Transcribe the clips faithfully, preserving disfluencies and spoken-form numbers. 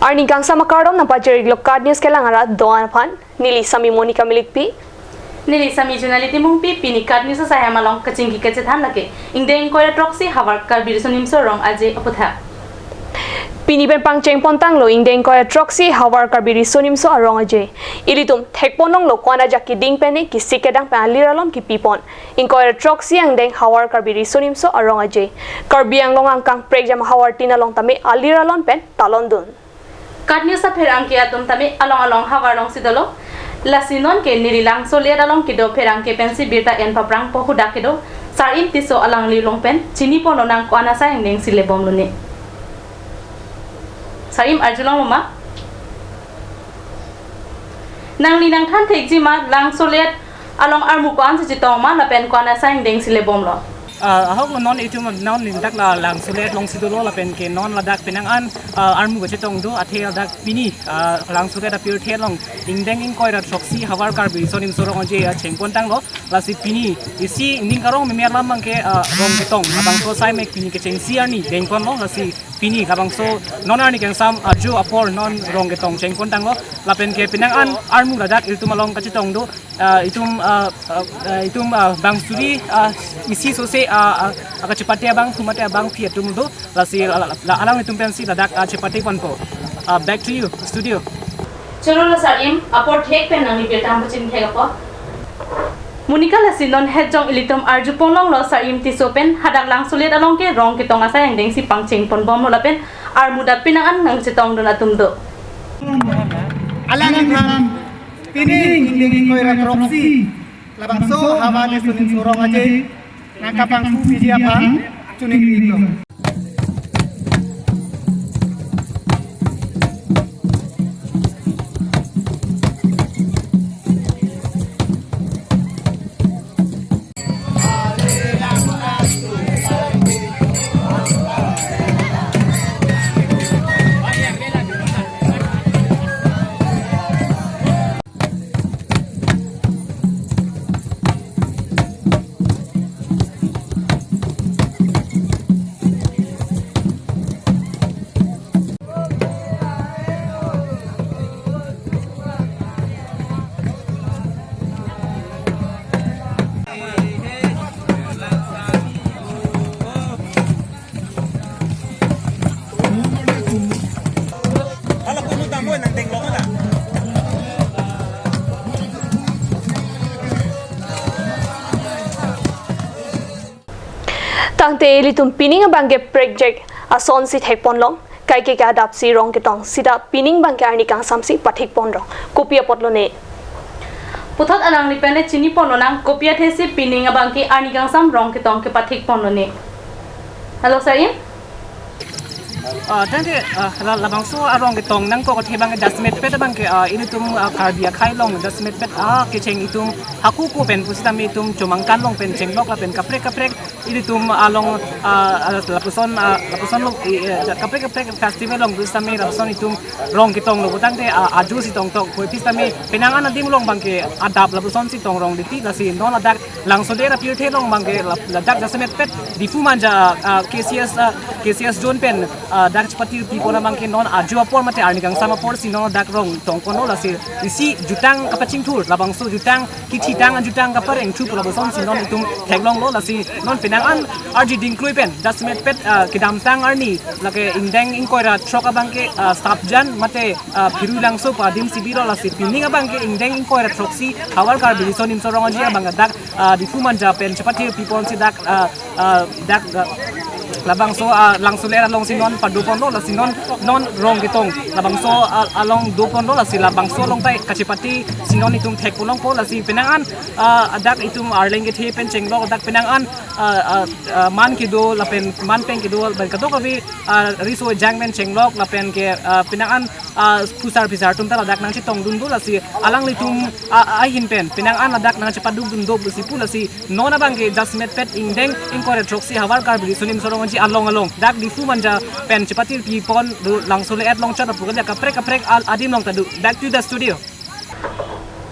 Arni kangsam akardom nangpajir-iklo KAT News kelang arat do-an aphan. Neli Sami Monica Milikpi. Neli Sami Junali Timungpi, pini KAT News asai hem along kachingki kachethan lake ingdeng ingkoi ra throksi havar Karbi Riso Nimso Rong Aje aputhak. Pini pen pangcheng pontanglo ingdeng ingkoi ra throksi havar Karbi Riso Nimso Arong Aje. Ilitum thekponlonglo ko-an ajak keding pen ne kesik kedang pen alir alon kepipon. Ingkoi ra throksi angdeng havar Karbi Riso Nimso Arong Aje. Karbi Anglong angkang prekjam havar tin along tame alir alon pen talondun. KAT News apherangke atum tame along along havar alongsi dolo. Lasi nonke neli Langsolet along kedo apherangke pensi birta en paprangpo, hadak kedo Sar-im Tisso, alangli along pen chiniponlonang ko-an asai angdengsi lebomlone. Sar-im, arjulonglo ma? Nangli nangthan thekji ma, Langsolet along armu ko-ansi chetong ma lapen ko-an asai angdengsi lebomlo? Ah, ahok lo, non itum non ning dak la Langsolet alongsi dolo lapen ke non ladak penang an, ah, armu kachetong do, athe ladak pini, ah, Langsolet apirthe along ingdeng ingkoi ra throksi havar Karbi Riso Nimso Rong Aje, ah, cheng pontanglo. Lasi pini isi ning karong meme alam abangke, ah, rong ketong labangso asai mek pini kechengsi arni dengponlo. Lasi pini labangso non arni kangsam ajo apor non rong ketong cheng pontanglo. Lapen ke penang an armu ladak ilitum along kachetong do, ah, itum, ah, ah, ah, itum, ah, bang suri, ah, isi sose, ah, ah, ah, kachepate abang, thumate abang phi atum do. Lasi la, la, la, alanglitum pensi ladak, ah, chepate ponpo. Ah, back to you, studio. Choro lo Sar-im, apor thek pen nangli birta pachini thek apot. Monica, lasi non hetjong ilitum arjuponlonglo Sar-im Tisso pen, hadak Langsolet along ke rong ketong asai angdengsi pangcheng ponbomlo lapen armu dak penang an nangchetongdun atum do. Alangli aphan pining ingdeng ingkoi ra throksi labangso havar Riso Nimso Rong Aje nangkapangthupiji aphan choningri-iklo. Tangte ilitum pining abangke prekjak asonsi thekponlong, kaike ke adapsi rong ketong sita pining abangke arni kangsamsi pathikponlong. Kopi apotlo ne? Puthot alangli pen le chiniponlonang, kopi athesi pining abangke arni kangsam rong ketong kepathikponlo ne. Hello, Sar-im. Ah, tangte, ah, la, labangso arong ketong nangkok athe abangke jasemetpet abangke, ah, ilitum, ah, Karbi akhei along jasemetpet, ah, kecheng itum hako ko pen pusitame itum chomangkan along pen chenglok lapen kaprek kaprek ilitum along, ah, ah, lapuson, ah, lapuson along, i, eh, kaprek kaprek festival along pusitame lapuson itum rong ketonglo putangte, ah, ajosi tongtok, koi pusitame penang an adim along abangke adap lapusonsi tongrong titi, lasi non ladak Langsodet apirthe along abangke lap-, ladak jasemetpet Diphu Manja, ah, K C S, ah, K C S zone pen, ah, dak chepate pipon abangke non ajo apor mate arni kangsam aporsi non dak rong tongponlo, lasi isi jutang kapachingthur, labangso jutang kithitang ajutang kaparengthu pu labusonsi non itum theklonglo, lasi non penang an arje dingklui pen jasemetpet, ah, kedamtang arni lake ingdeng ingkoi ra throk abangke, ah, Sapjan mate, ah, Phirui Langso pu adimsi bilo, lasi pining abangke ingdeng ingkoi ra throksi havar Karbi Riso Nimso Rong Aje abang dak, ah, Diphu Manja pen chepate piponsi dak, ah, ah, dak, ah, labangso, ah, Langsolet alongsi non padoponlo, lasi non, non rong ketong labangso, ah, along doponlo, lasi labangso along tai kachepatesi non itum thekponlongpo, lasi penang an, ah, dak itum arleng kethe pen chenglok, dak penang an, ah, ah, ah, man kedo lapen man pen kedo lapen kadokave, ah, riso ejang pen chenglok lapen ke, ah, penang an, ah, phusar phisar atum ta ladak nangchetongdun do, lasi alanglitum, ah, ahin pen penang an ladak nangchepadukdun do pusi pu, lasi non abangke jasemetpet ingdeng ingkoi ra throksi havar Karbi Riso Nimso Rong Aje along along dak Diphu Manja pen chepate pipon do, Langsolet along chot apu kaprek kaprek al adim along ta do. Back to the studio.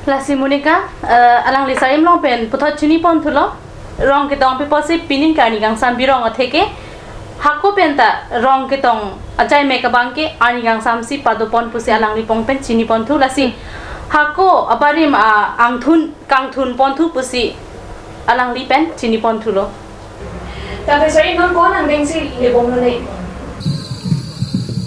Lasi Monica, eh, alangli Sar-im along pen puthot chiniponthulo, rong ketong pi apotsi pining ke arni kangsam birong atheke Hako penta rong ketong achai mek abang ke arni kangsam si padopon pusi alangli pong pen chiniponthu lasi. Hako abarim a angthun kangthun ponthu pusi alangli pen chiniponthulo. Tapi sir, non ko-an angdeng si lebom lo ne?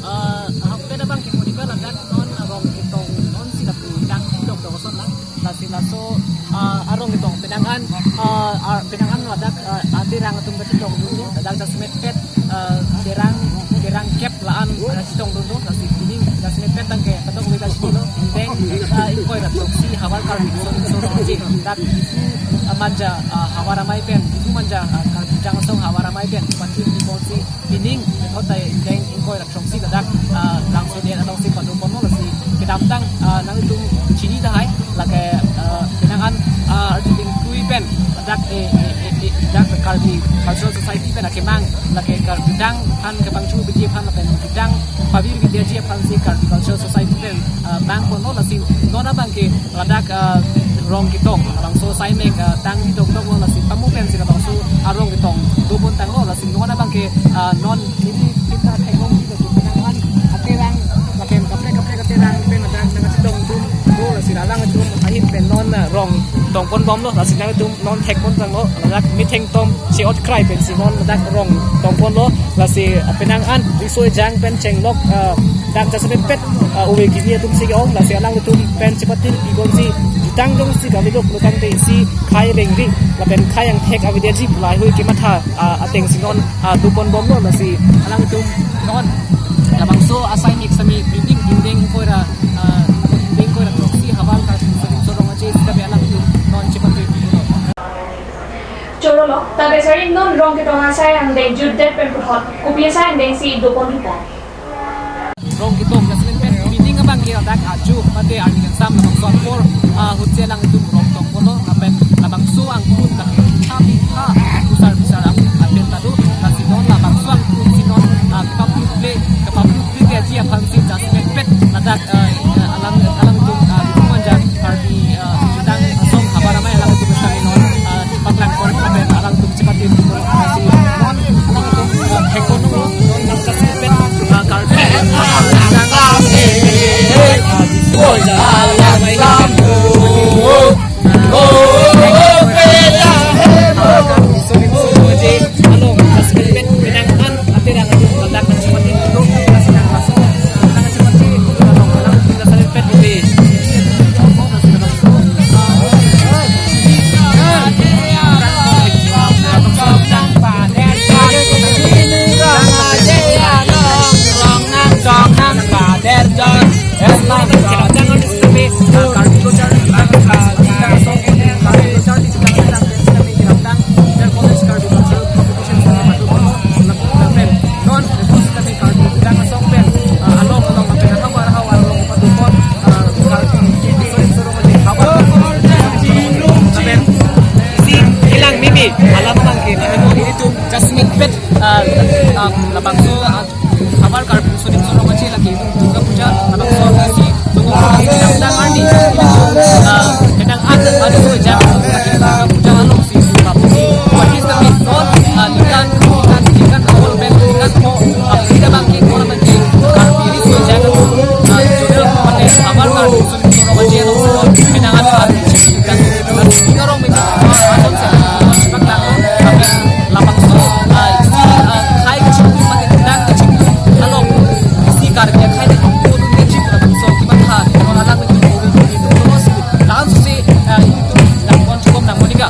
Ah, hako penta abang ke Monica ladak non arong ketong non si lapu dang dok dok son lang. Lasi laso, ah, arong ketong penang an, ah, ar-, penang an ladak, ah, aterang atum kachetongdun, ladak jasemetpet, ah, terang, terang kep la-an, ah, chetongdun, lasi pining jasemetpet abang ke kadokave ta chetongdun, deng, ah, ingkoi ra throksi havar Karbi Riso Nimso Rong Aje, dak Diphu, ah, Manja, ah, havar amei pen, Diphu Manja, ah, Karbi Chang Asong havar amei pen, pati di ponsi, pining, methot ta deng ingkoi ra throksi ladak, ah, Langsodet alongsi padoponlo lasi kedamtang, ah, nanglitum chini tahai, lake, ah, penang an, ah, arjuling tui pen, ladak, eh, eh, eh, eh, dak Karbi Cultural Society pen akemang, lake Karbi dang aphan kepangchu biji aphan lapen dang pavir biji aphan si Karbi Cultural Society pen, ah, bang ponlo lasi non abang ke ladak, ah, rong ketong, labangso asai mek, ah, tang di dok dok lo lasi pamu pen si labangso arong ketong dobon tanglo lasi non abang ke, ah, non neli pinta thek-ong di lasi penang an aterang lapen kaprek kaprek aterang pen ladak nangchetongdun do lasi alangtum ahin pen non, ah, rong tongponbomlo lasi nangtum non thekpon tanglo ladak metheng tom che-ot krai pensi non ladak rong tongponlo lasi, ah, penang an riso ejang pen chenglok, ah, dak jasemetpet, ah, ove kimi atum si ke-ong lasi alangtum pen chepatiri piponsi jutang dongsi kami dok lutang te isi khai rengri lapen khai angthek avedet ji laheihui kematha, ah, ateng si non, ah, doponbomlo lasi alangtum non labangso asai mek sami pining dingdeng ingkoi ra, ah, dingdeng ingkoi ra throksi havar Karbi Riso Nimso Rong Aje sita be alangtum non chepatiri pilo. Chorolo, tapi sir, non rong ketong asai angdeng jutdet pen puthot kopi asai angdeng si doponthupo? Rong ketong jasemetpet pining abang ke ladak ajo mate arni kangsam labangso apor, ah, ahut si alangtum rong tongponlo lapen labangso angthun dak tha bitha kusar bisar ang apen tado lasi non labangso angthun si non, ah, kepapluple kepapluple aji aphan si jasemetpet ladak, ah, alang alangtum, ah, Diphu Manja Karbi, ah, Jutang Asong havar amei alangtum sami non, ah, paklangpon lapen alangtum chepatiri pilo lasi non alangtum, ah, thekponlo non nangkasipet, ah, Karbi, ah, Jutang Asong, ah, Diphu Manja havar amei alangtum. Isi kelang mimi alam abang ke, ilitum jasemetpet, ah, ah, labangso, ah, havar Karbi Riso Nimso Rong Aje lake Durga Puja, labangso isi tunggu lake kedamtang arni, ah, kedang an, ah, so jam lake Durga Puja alongsi, ah, wajib tapi non, ah, ikan, ikan, ikan awal pen, ikan ko, ah, tidak bangkit, orang bangkit, Karbi Riso Nimso Rong Aje, ah, jodoh mate havar Karbi Riso Nimso Rong Aje alongsi, kedang an, ah, ikan, ah, ikan rong mate, ah, alongsi, ah, sepak lang, ah, labangso, ah, isi, ah, khai kachingki mate kedang kachingki along isi Karbi akhai ta kungpon un kachingki labangso kematha non alam itu kungpon itu terus si dan susi, ah, itu nangpon cukup nang Monica.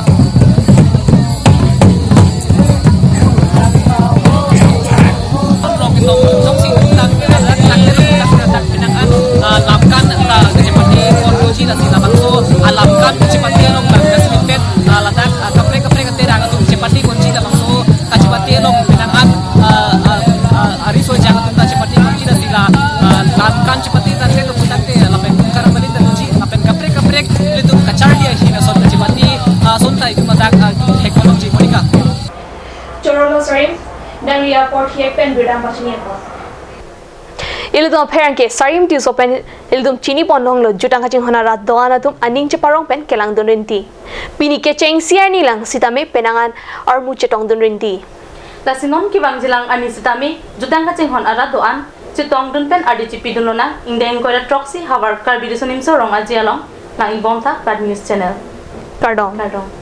Rong itu tong si tang tang tang tang tang tang tang tang, ah, lamkan, ah, kachepate konji lasi labangso, ah, lamkan kachepate along lamkan sipet, ah, ladak, ah, kaprek kaprek aterang atum chepate konji labangso kachepate along penang an, ah, ah, ah, ariso ejang atum ta chepate konji lasi la, ah, lamkan chepate tangte to tangte lapen karabalin ta konji lapen kaprek kaprek ilitum kacharli ahin ason kachepate, ah, ason ta itum ladak, ah, thek-ong nangji Monica. Chorolo sir, nangli apor hiek pen birdam pachini apor. Ilitum apherangke Sarim Tisso pen ilitum chiniponlonglo jutang kachinghon arat do-an atum aning cheparong pen kelangdun rinti. Pini kechengsi arni lang sitame penang an armu chetongdun rinti. Lasi non kevangjilang arni sitame jutang kachinghon arat do-an chetongdun pen ardi chepidun lonang ingdeng ingkoi ra throksi havar Karbi Riso Nimso Rong Aje along. Lang-ik bom tha Bad News Channel. Kardom. Kardom.